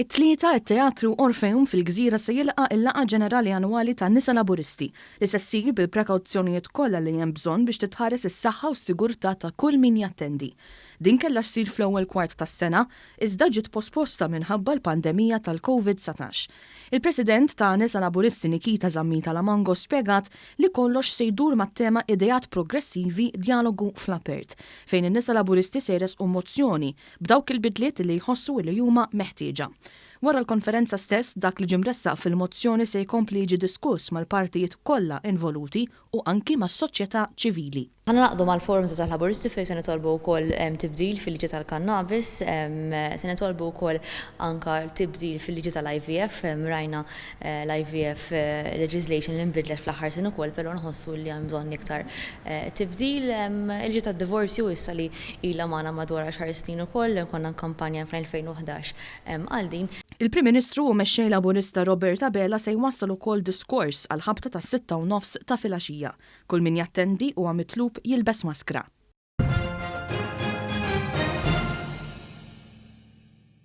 It-Tlieta, it-Teatru Orpheum fil-Gżira se jilqa' l-Laqgħa Ġenerali Annwali tan-Nisa Laburisti, li se ssir bil-prekawzjonijiet kollha li hemm bżonn biex titħares is-saħħa u s-sigurtà ta' kull min jattendi. Din kellha ssir fl-ewwel kwart tas-sena, iżda ġiet posposta minħabba l-pandemija tal-Covid 19. Il-President ta' Nisa Laburisti Nikita Zammit Alamango spjegat li kollox se jdur mat-tema Ideat Progressivi, Djalogu fl-Apert, fejn in-Nisa Laburisti se jressqu mozzjoni b'dawk il-bidliet li jħossu li huma meħtieġa. Wara l-konferenza stess, dak li ġie mressaq fil-mozzjoni se jkompli jiġi diskuss mal-partijiet kollha involuti u anki mas-soċjetà ċivili. Ħa ningħaqdu mal-Forum Żgħażagħ Laburisti fejn se nitolbu wkoll tibdil fil-liġi tal-kannabis, se nitolbu wkoll anke tibdil fil-liġi tal-IVF, rajna l-IVF legislation li nbidlet fl-aħħar snin ukoll però nħossu li hemm bżonn iktar tibdil. Il-liġi tad-divorzju issa li ilha magħna madwar għaxar snin ukoll, konna nkampanja fl-2011 għal din. Il-Prim Ministru u Mexxej Laburista Robert Abela se jwassal ukoll diskors għall-ħabta tas-sitta u nofs ta' filgħaxija. Kull min jattendi huwa mitlub jilbes maskra.